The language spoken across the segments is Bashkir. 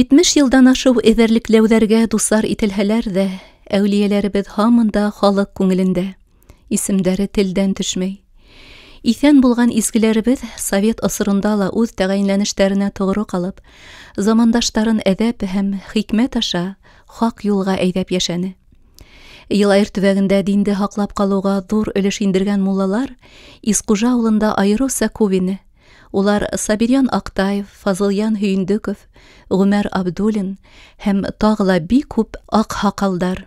70 йылдан ашыу эҙәрлекләүҙәргә дусар ителһәләр ҙә, әүлиәләребеҙ һаман да халыҡ күңелендә, исемдәре телдән төшмәй. Иҫән булған изгеләребеҙ совет осоронда ла үҙ тәғәйенләнештәренә тоғро ҡалып, замандаштарын әҙәп һәм хикмәт аша хаҡ юлға әйҙәп йәшәне. Йылайыр төбәгендә динде һаҡлап ҡалыуға ҙур өлөш индергән муллалар Исҡужа ауылында айырыуса күп ине. Улар Сабирйән Аҡтаев, Фазылйән Һөйөндөков, Ғүмәр Абдуллин һәм тағы ла бик күп аҡһаҡалдар.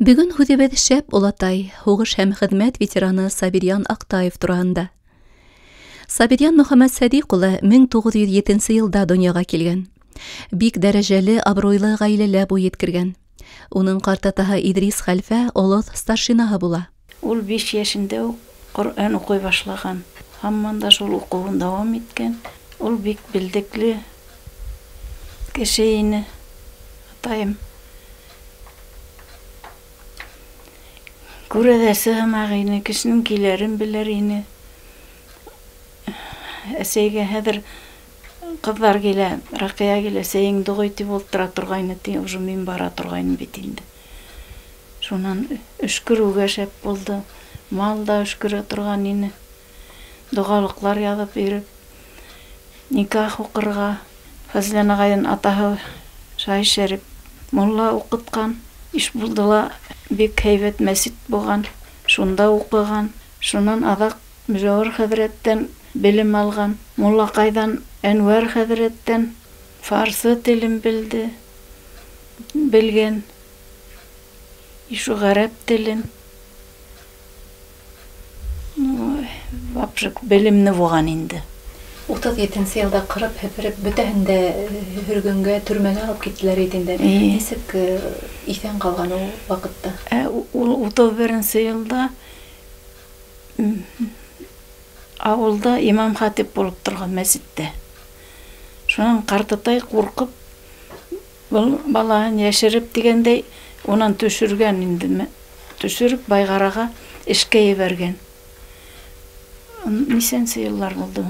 Бөгөн һүҙебеҙ шәп олатай, һуғыш һәм хеҙмәт ветераны Сабирйән Аҡтаев тураһында. Сабирйән Мөхәммәтсәдиҡ улы 1907 йылда донъяға килгән. Бик дәрәжәле, абруйлы ғаиләлә буй еткергән. Уның ҡартатаһы Иҙрис хәлфә олоҫ старшинаһы була. Ул 5 йәшендә үк Ҡөрьән уҡый башлаған. Һаман да шул уҡыуын дауам иткән. Ул бик белдекле кеше ине, атайым. Күрәҙәсе һымаҡ ине, кешенең киләрен белер ине. Әсәйгә хәҙер ҡыҙҙар килә, Раҡия килә, сәйеңде ҡуй тип ултыра торғайны, ти, уже мин бара торғайным бит инде. Шунан өшкөрөүгә шәп булды. Мал да өшкөрә торған ине. Доғалыҡлар яҙып йөрөп, никах уҡырға. Фазлән ағайҙың атаһы Шай Шәрип мулла уҡытҡан. Ишбулдыла бик һәйбәт мәсет булған, шунда уҡыған. Шунан аҙаҡ Мөжәүер хәҙрәттән белем алған. Муллаҡайҙан Әнүәр хәҙрәттән фарсы телен белде, белгән. Ишу ғәрәп телен. Вообще белемле булған инде. 37 йылда ҡырып һепереп бөтәһен дә һөргөнгә, төрмәгә алып киттеләр бит инде. Нисек иҫән ҡалған ул ваҡытта? Ул 31 йылда ауылда имам хатип булып торған мәсеттә. Шунан ҡартатай ҡурҡып, был балаһын йәшереп тигәндәй, унан төшөргән инде. Төшөрөп Байғараға эшкә ебәргән. Нисәнсе йыллар булды,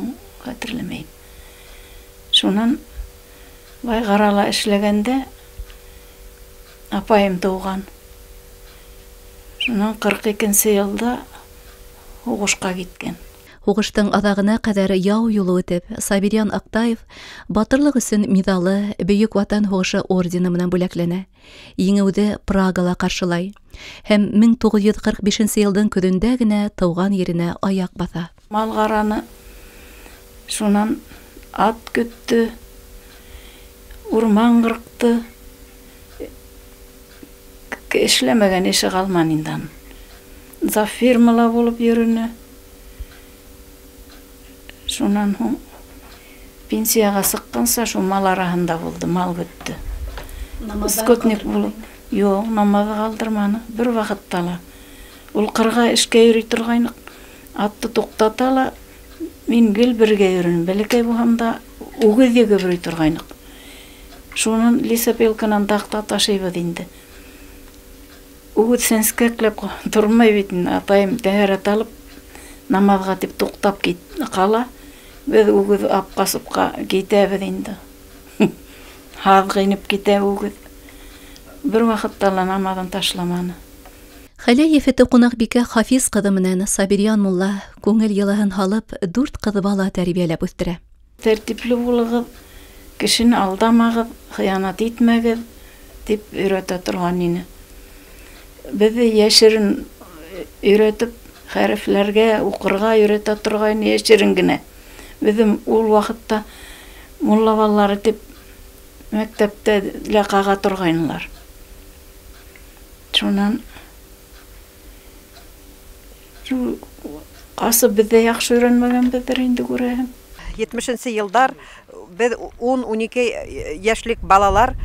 хәтерләмәйем. Шунан Байғарала эшләгәндә апайым тыуған. Шунан 42 йылда һуғышҡа киткән. Һуғыштың аҙағына ҡәҙәр яу юлы үтеп, Сабирйән Аҡтаев батырлыҡ өсөн миҙалы Бөйөк Ватан һуғышы ордены менән бүләкләнә. Еңеүҙе Прагала ҡаршылай һәм 1945 йылдың көҙөндә генә тыуған еренә аяҡ баҫа. Мал ҡараны, шунан ат көттө, урман ҡырҡты. Эшләмәгән эше ҡалманы инде аның. Завфирмала булып йөрөнө. Шунан һуң пенсияға сыҡҡанса шул мал араһында булды, мал көттө. Скотник булып. Юҡ, намаҙы ҡалдырманы бер ваҡытта ла. Ул ҡырға эшкә йөрөй торғайныҡ. Атты туҡтата ла, мин гел бергә йөрөнөм. Бәләкәй булһам да үгеҙ егеп йөрөй торғайныҡ. Шунан лесопилканан таҡта ташыйбыҙ инде. Үгеҙ сәнскәкләп тормай бит инде. Атайым тәһәрәт алып намаҙға тип туҡтап ҡала. Беҙ үгеҙ апҡасып китәбеҙ инде. Һаҙ инеп китә үгеҙ. Бер ваҡытта ла намаҙын ташламаны. Хәләл ефете Ҡунаҡбикә Хафиз ҡыҙы менән Сабирйән мулла күңел йылыһын һалып, 4 ҡыҙ бала тәрбиәләп үҫтерә. Тәртипле булығыҙ, кешене алдамағыҙ, хыянат итмәгеҙ тип өйрәтә торған ине. Беҙҙе йәшерен өйрәтеп, хәрефләргә уҡырға өйрәтә торғайны йәшерен генә. Беҙҙең ул ваҡытта мулла балалары тип мәктәптә лә ҡаға торғайнылар. Шунан ҡасып беҙ ҙә яҡшы өйрәнмәгәнбеҙҙер инде, күрәһең. 70 йылдар беҙ 10-12 йәшлек балалар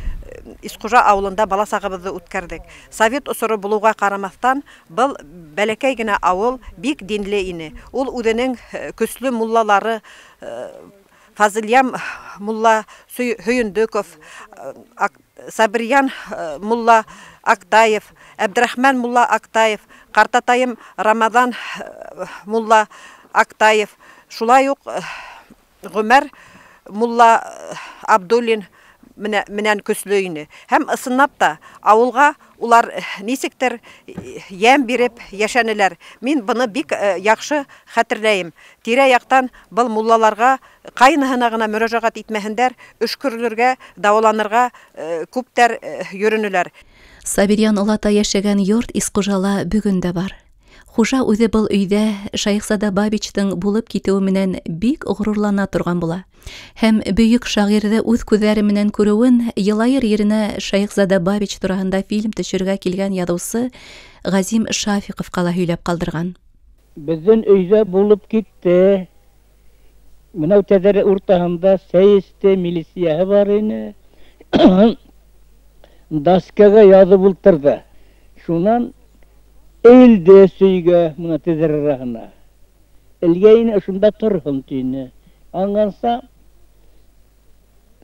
Исҡужа ауылында бала сағыбыҙҙы үткәрҙек. Совет осоро булыуға ҡарамаҫтан, был бәләкәй генә ауыл бик динле ине. Ул үҙенең көслө муллалары Фазылйән мулла Һөйөндөков, Сабирйән мулла Аҡтаев, Әбдрәхмән мулла Аҡтаев, ҡартатайым Рамаҙан мулла Аҡтаев, шулай уҡ Ғүмәр мулла Абдуллин Менән көслө ине. Һәм ысынлап та ауылға улар нисектер йәм биреп йәшәнеләр. Мин быны бик яҡшы хәтерләйем. Тирә-яҡтан был муллаларға ҡайныһына ғына мөрәжәғәт итмәһендәр, өшкөрөлөргә, дауаланырға күптәр йөрөнөләр. Сабирйән олатай йәшәгән йорт Исҡужала бөгөн дә бар. Хужа үҙе был өйҙә Шәйехзада Бабичтың булып китеүе менән бик ғорурлана торған була. Һәм бөйөк шағирҙы үҙ күҙҙәре менән күреүен Йылайыр еренә Шәйехзада Бабич тураһында фильм төшөрөргә килгән яҙыусы Ғәзим Шафиҡовҡа ла һөйләп ҡалдырған. Беҙҙең өйҙә булып китте. Бынау тәҙрә уртаһында сәй эсте, милицияһы бар ине. Доскаға яҙып ултырҙы. Шунан элде сөйгә, мына тәҙрә араһына. Элгәйне ошонда торһон тине. Аңғанса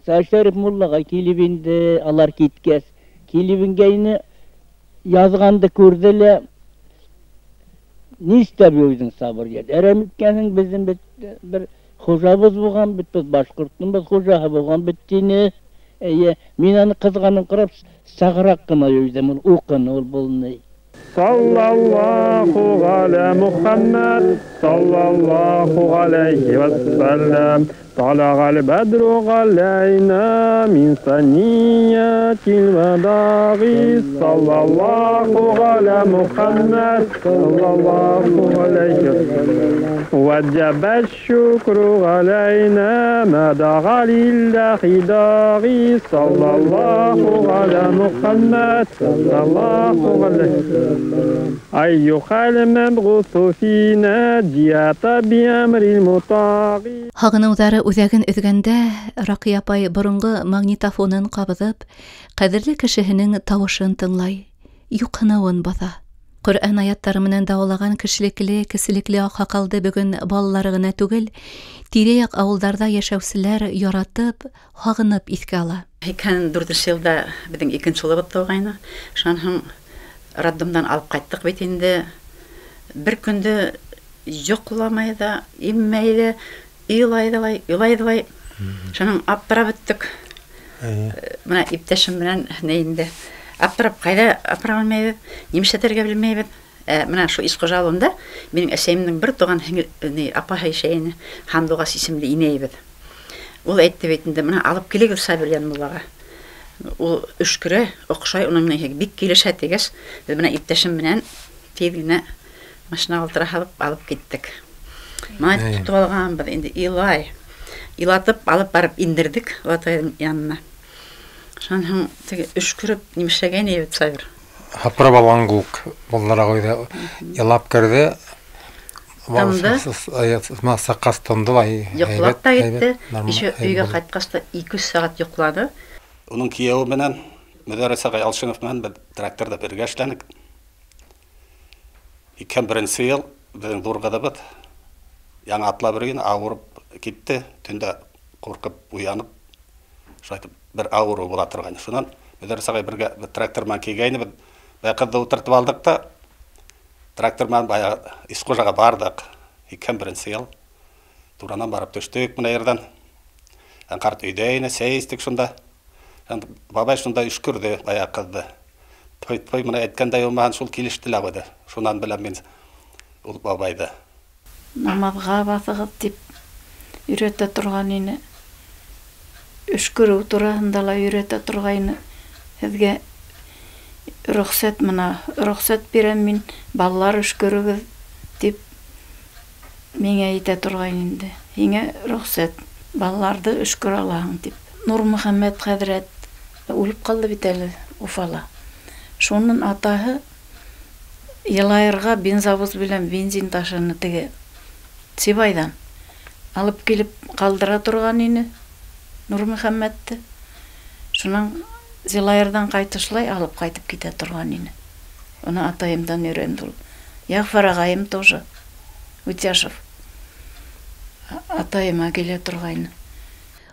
Шәриф муллаға килеп инде, алар киткәс, килеп ингәйне яҙғанды күрҙе лә, ни эшләп йөрөйҙөң Сабирйән? Әрәм иткәнһең, беҙҙең бит бер хужабыҙ булған бит, беҙ башҡорттоң бер хужаһы булған бит тине. Эйе, мин аны ҡыҙғанын ҡарап, сағыраҡ ҡына йөрөйҙөм, ул уҡыны ул был. Саллаллаху аля Мухаммад, саллаллаху алейхи вассалям. Талағал бадру алейна мин саниятил вадаги. Саллаллаху аля Мухаммад, саллаллаху алейхи вассалям. Ваджаба шукру алейна ма дага лиллахи даги. Саллаллаху аля Мухаммад, саллаллаху алейхи вассалям. Айюхал мабгусу фина джиата биамрил мутаги. Һағыныуҙары үҙәген өҙгәндә Раҡия апай боронғо магнитофонын ҡабыҙып, ҡәҙерле кешеһенең тауышын тыңлай, юҡһыныуын баҫа. Ҡөрьән аяттары менән дауалаған кешелекле, кеселекле аҡһаҡалды бөгөн балалары ғына түгел, тирә-яҡ ауылдарҙа йәшәүселәр яратып, һағынып иҫкә ала. 84 йылда беҙҙең икенсе улыбыҙ тыуғайны. Шунан һуң роддомдан алып ҡайттыҡ бит инде. Бер көндө йоҡламай ҙа, иммәй ҙә, илай ҙа, илай ҙа. Шунан аптырап бөттөк. Бына иптәшем менән ни инде. Аптырап ҡайҙа апара белмәйбеҙ, нимә эшләтергә белмәйбеҙ. Бына шул Исҡужа ауылында минең әсәйемдең бер туған һеңле, апаһы йәшәй ине, Һандуғас исемле инәйебеҙ. Ул әйтте бит инде, бына алып килегеҙ Сабирйән муллаға. Ул өшкөрә, оҡшай, уның менән бик килешә тигәс, беҙ бына иптәшем менән тиҙ генә машинаға ултыра һалып алып киттек. Мына тотоп алғанбыҙ инде, илай. Илатып алып барып индерҙек олатайҙың янына. Шунан һуң теге өшкөрөп нимә эшләгәйне бит Сабир. Һапырып алған кеүек балалар ҡуйҙы. Илап керҙе. Тынды. Саҡас тынды ла. Йоҡлап та китте. Еще өйгә ҡайтҡас та 2 сәғәт йоҡланы. Уның кейәүе менән Мөдәррис ағай Алшинов менән беҙ тракторҙа бергә эшләнек. 2001 йыл беҙҙең ҙур ҡыҙыбыҙ яңы атлап йөрөгән, ауырып китте. Төндә ҡурҡып уянып, шулай итеп бер ауырыу була торғайны. Шунан Мөдәррис ағай бергә трактор менән килгәйне, беҙ бая ҡыҙҙы ултыртып алдыҡ та трактор менән бая Исҡужаға барҙыҡ. 2001 йыл туранан барып төштөк бына ерҙән. Ҡарт өйҙә ине, сәй эстек шунда. Бабай шунда өшкөрҙө бая ҡыҙҙы. Той менән әйткәндәй булмаһын, шул килеште лә ҡуйҙы. Шунан беләм мин ул бабайҙы. Намаҙға баҫығыҙ тип өйрәтә торған ине. Өшкөрөү тураһында ла өйрәтә торғайны. Һеҙгә рөхсәт, мына рөхсәт бирәм мин, балалар өшкөрөгөҙ тип миңә әйтә торғайны инде. Һиңә рөхсәт, балаларҙы өшкөрә алаһың тип. Нурмөхәммәт хәҙрәт үлеп ҡалды бит әле Уфала. Шунын атаһы Йылайырға бензовоз белән бензин ташыны теге Сибайҙан алып килеп ҡалдыра торған ине Нурмөхәммәтте. Шунан Зилайырҙан ҡайтышлай алып ҡайтып китә торған ине. Уны атайымдан өйрәнде ул. Йәғфәр ағайым тоже, Үтяшев, атайыма килә торғайны.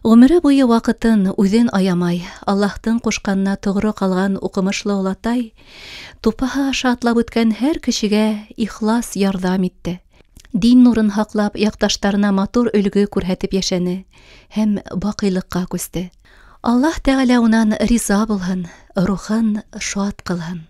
Ғүмере буйы ваҡытын үҙен аямай, Аллаһтың ҡушҡанына тоғро ҡалған уҡымышлы олатай тупаһы аша атлап үткән һәр кешегә ихлас ярҙам итте. Дин нурын һаҡлап, яҡташтарына матур өлгө күрһәтеп йәшәне һәм баҡыйлыҡҡа күсте. Аллаһ Тәғәлә унан риза булһын, рухын шат ҡылһын.